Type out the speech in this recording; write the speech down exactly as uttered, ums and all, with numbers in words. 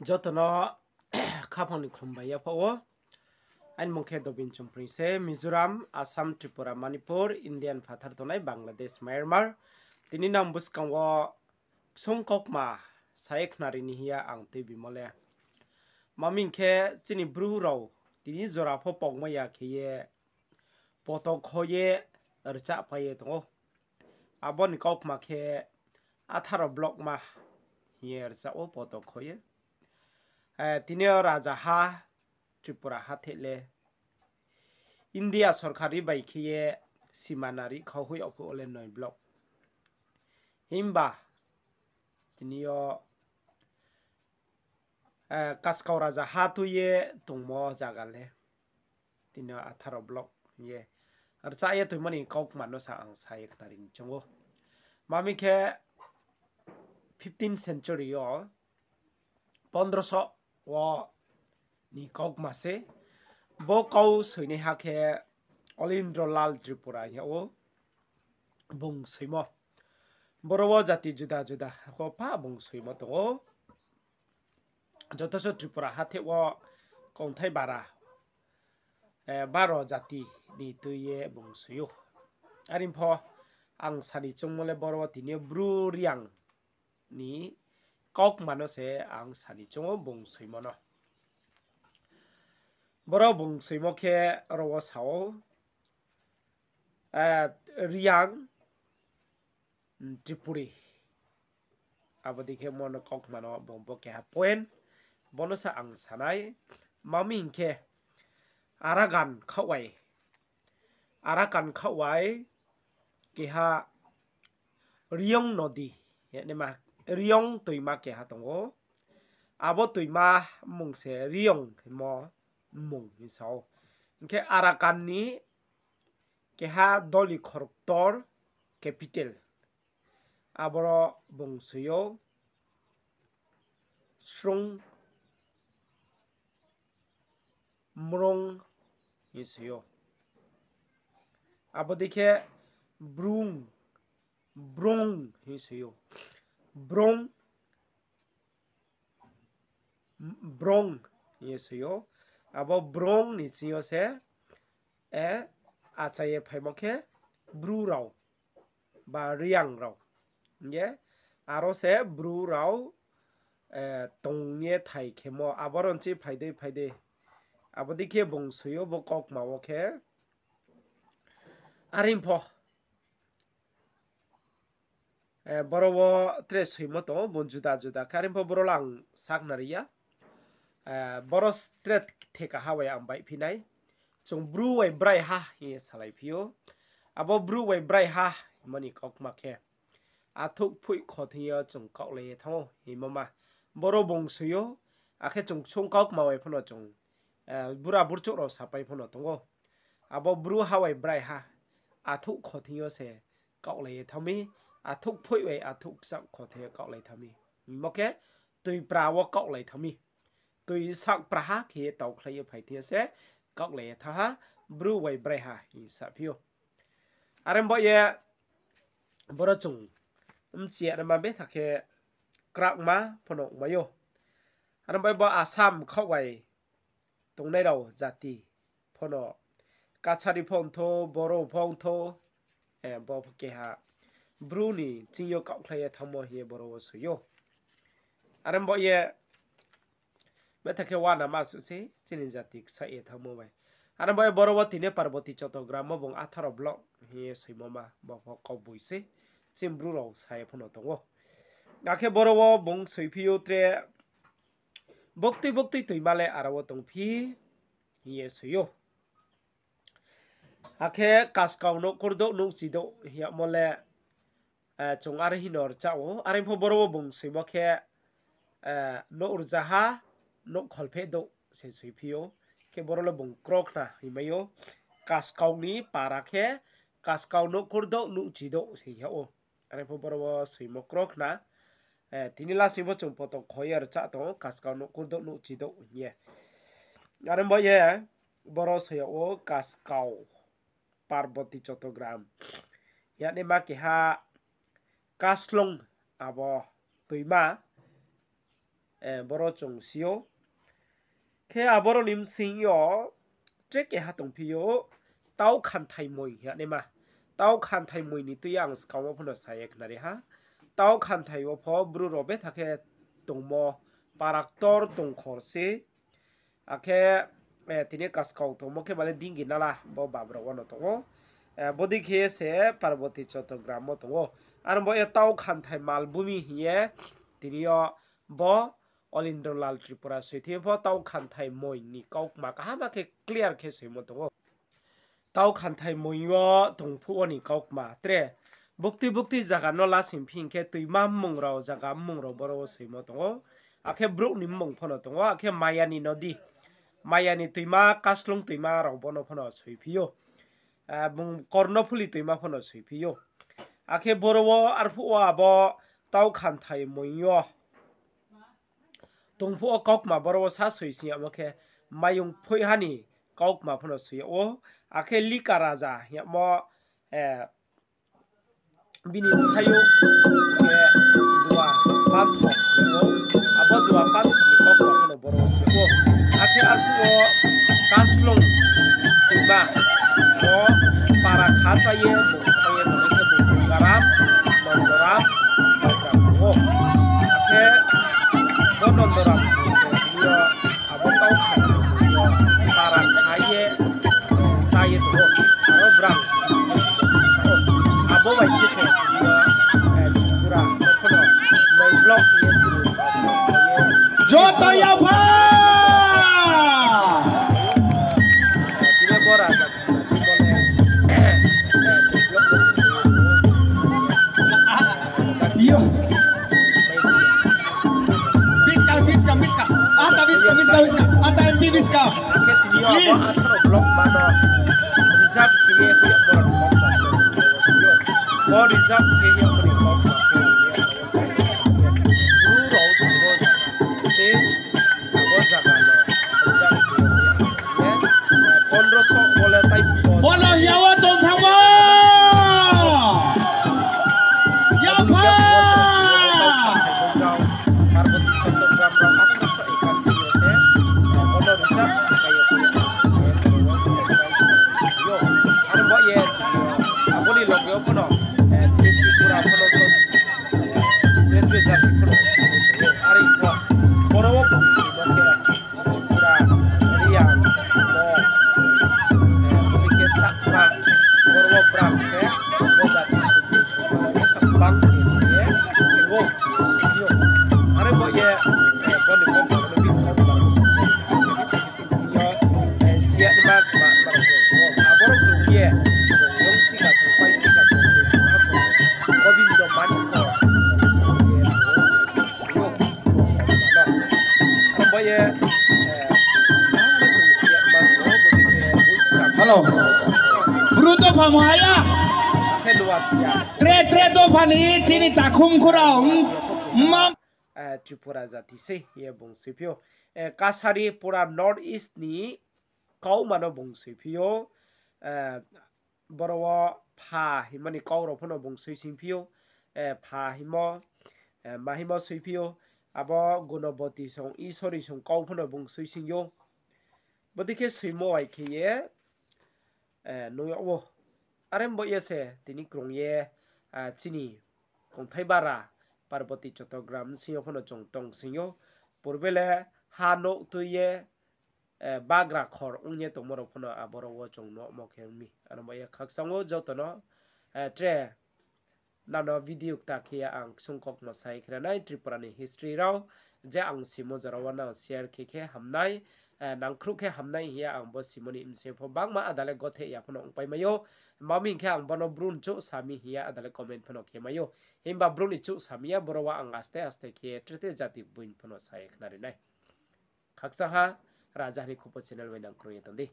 Joto no khaphang ni khlum bai yaphaih ou. Aini mung khe Dobin Chongpring se, Mizoram, Assam, Tripura, Manipur, India ni phathar tongnai Bangladesh, Myanmar. Tini nang buskang wo ksung kaukma sa ye khnari ni hing ya ang tuibimo le. Mami hing khe chini Bru rao tini jora pho pokmai ya khe ye poto kho ye rchahpai ye tong ou. Abo ni kaukma khe atharo block ma hing ye rchah ou poto kho ye. Tini yo rajaha Tripura hatheh le India sorkari bai khe ye simana rikha hoih yag phuh wo le noi block. Himba tini yo Kaskau rajaha tui ye tongmo zaga le tini yo atharo block hing ye rchah ye toimo ni kaukma no sa ang sa ye khnari ni choung ou. Mami khe fifteenth century yo, pondroso wo ni kaukma se. Bo kau soinaiha khe Olindro Lal Tripura hing yag ou bung soimo. Boro wo jati juda juda kho pha bung soimo tong ou. Joto se Tripura hatheh wo kongthai bara, baro jati ni tui ye bung soi ou. Are pho ang sa ni choungmo le boro wo tini yo Bru Reang ni kaukma no se ang sa ni choung ou bung soimo no. Boro bung soimo khe ro wo sa ou, Reang, Tripuri. Abo dei khe mo no kaukma no bung bo keha point, bo no sa ang sa nai. Mami hing khe Arakan khaoh wai, Arakan khaoh wai keha Reang nodi, naima Reang toima keha tong ou. Abo toima mmung se Reang hingmo mmung hing sa ou. Hing khe Arakan ni keha doli khoroktor capital. Aboro bung soi ou Srung Mrung hing soi ou. Abo dei khe Brung, Brung hing soi ou. Brung, Brung hing ye soi ou. Abo Brung ni sing yo se achai ye phaimo khe Bru rao ba Reang rao hing ye, aro se Bru rao tong ye thai khemo, aboro nchi phai dei phai dei. Abo dei khe bung soi ou bo kaukma wo khe. Are pho boro wo tre soimo tong ou, bung juda juda khe, are pho boro le ang sakhnari ya. Boro tre thekaha bai ang baihphi nai. Chung Bru bai braiha hing ye salaiphi ou. Abo Bru bai braiha hingmo ni kaukma khe athouh phoih kho thing yo chung kaohlai ye thanng ou hingmo ma. Boro bung soi ou, akhe chung ksung kaukma bai pho no chung bura burchouh rao sapai pho no tong ou. Abo Bru ha bai braiha athouh kho thing yo se kaohlai ye thanng mi, athouh phoih bai athouh kchah kho thing yo kaohlai thanng mi. Hingmo khe toipra wo kaohlai thanng mi. Toi sakpraha khe ye taukhlai ye phai thing yo se kaohlai ye thanng ha, Bru bai braiha hing saphi ou. Are bo ye boro chung mchi ya naima betha khe krakma pho no ongmai ou. Are bo ye bo Assam khaoh bai tongnai rao jati pho no, Kachari pho ongthou, Boro pho ongthou, bo pho keha Bru ni ching yo kaohkhlai ye thanngmo hing ye boro wo soi ou. Are bo ye betha khe uanama suh sei chini jati kchaih ye thanngmo bai. Are bo ye boro wo tini Parboti Chottogram wo bung atharo block hing ye soimo ma, bo pho kauboi sei, chini Bru rao sa ye pho no tong ou. Akhe boro wo bung soiphi ou tre, buktui buktui toima le aro wo tongphi hing ye soi ou. Akhe Kaskau nouh kurdouh nouh chidouh hing yagmo le chung are hing no rchah ou. Are pho boro wo bung soimo khe, nouh rzaha, nouh kholpheh douh se soiphi ou. Khe boro le bung krokhna hingmai ou. Kaskau ni para khe Kaskau nouh kurdouh nouh chidouh se hing yag ou. Are pho boro wo soimo krokhna. Tini lasing pho chung poto kho ye rchah tong ou, Kaskau nouh kurdouh nouh chidouh hing ye. Are bo ye boro soi yag ou Kaskau Parboti Chottogram. Yagnaima keha Kaslong abo toima boro chung si ou. Khe aboro ni bsing yo tre keha tongphi ou, Tau Khanthai Moing hing ye naima. Tau Khanthai Moing ni tui ye ang skang wo pho no sa ye khnari ha. Tau Khanthai wo pho Bru rao betha khe tongmo, para ktor tongkhor se. Akhe tini kaskau tongmo khe bale Dingi Nala bo Babra wo no tong ou. Bodei khe se Parboti Chottogram wo tong ou. Aro bo ye Tau Khanthai Malbhumi hing ye tini yo bo All India Lal Tripura soi thing yo pho Tau Khanthai Moing ni kaukma kaham khe clear khe soimo tong ou. Tau Khanthai Moing yo tong phuh wo ni kaukma tre bukti bukti zaga no lasing phi hing khe tuima mmung rao, zaga mmung rao boro wo soimo tong ou. Akhe brouh ni mmung pho no tong ou, akhe Maya ni nodi, Maya ni tuima, Kaslung tuima rao bo no pho no soiphi ou. Bung Kornophuli tuima pho no soiphi ou. Akhe boro wo arphuh wo abo Tau Khanthai Moing yo tong phuh wo kaukma boro wo sa soi sing yagmo khe Mayung Phoihha ni kaukma pho no soi yag ou. Akhe Lika Raja hing yagmo bini bsayouh khe Dua Pantho hing ou. Abo Dua Pantho ni kaukma pho no boro wo soi yag ou. Akhe arphuh wo Kaslung tuima bo para kha chá ye bung thang ye tongmai khe bung Garam, Nondoram, Nondoram tong ou. Akhe bo Nondoram se tini yo abo Tau Khanthai Moing yo para kha ye chá ye tong ou. Aro brang sa ou. Abo bai khe se tini yo Tripura no pho no noi block hing ye chini joto yapha. Tini bo raja kha, tini bo le, eh, develop no se tong ou. Yo. Biska, biska, biska. Ata biska, biska, biska. Ata M P biska. Akhe tini yo abo atharo block ma no reserve khe ye hoih ya bo rao ni kau kma. Bo reserve khe ye abo ni kau kma khe ye abo se. Bru rao tongmo zaga se. Abo zaga no reserve khe ye, eh, pondro so bo le tai bo no hiya wo tong thangmo. Yapha! Parboti Chattogram rao atharo so ekasi yo se, eh, bo no reserve khe ye, eh, yo. Aro bo ye, eh, abo ni loge wo pho no, eh, Tripura pho no, eh, Tripura jati pho no, are pho, boro wo bo se bo khe, Tripura, Reang, Mog, eh, bini khe Chakma, boro wo brang se, bo jati songdi songma se, bang khe ye, tong ou, songdi ou. Are bo ye, eh, bo ni kau kma no, bini kau kma no, ching yo, eh, siya ni ma, ma, ma, abo rao tong ye, yong sika song, pai sika song, tei tong ha song, Gobindo Manikya, song ye, tong ou. Hello. Bru dopha mo haya. Tre tre dopha ni chini takhum khurang. Ma, eh, Tripura jati se ye bung soiphi ou. Eh, Kasari pura North East ni kauma no bung soiphi ou. Eh, boro wo pha hingmo ni kau rao pho no bung soi singphi ou, eh, pha hingmo, eh, ma hingmo soiphi ou, abo Gunoboti song, Isori song kau pho no bung soi sing ou. Bodei khe soimo bai khe ye, eh, nung yag ou. Are bo ye se tini krung ye, ah, chini kongthai bara Parboti Chattogram bsing yo pho no chung tong sing ou. Purbe le ha nouh tui ye, eh, bagra khor ong ye tongmo rao pho no aboro wo chung nuhmo khe ong mi. Ano bai ye khakchang ou joto no, eh, tre nano video kta khe ye ang ksung kaukma sai khna nai Tripura ni history rao, je ang simo jora wo nang share khe khe hamnai, eh, nangkhruh khe hamnai hing ye ang bo simo ni bsing pho bangma ada le gothe ya pho no ongpai mai ou. Mami hing khe ang bono Bru ni chouh sami hing ye ada le comment pho no khe mai ou. Himba Bru ni chouh sami ya, boro wo ang aste aste khe tre tre jati boi pho no sai khna ri nai. Khakchang ha, Raja ni Khupo channel bai nang krung ye tong di.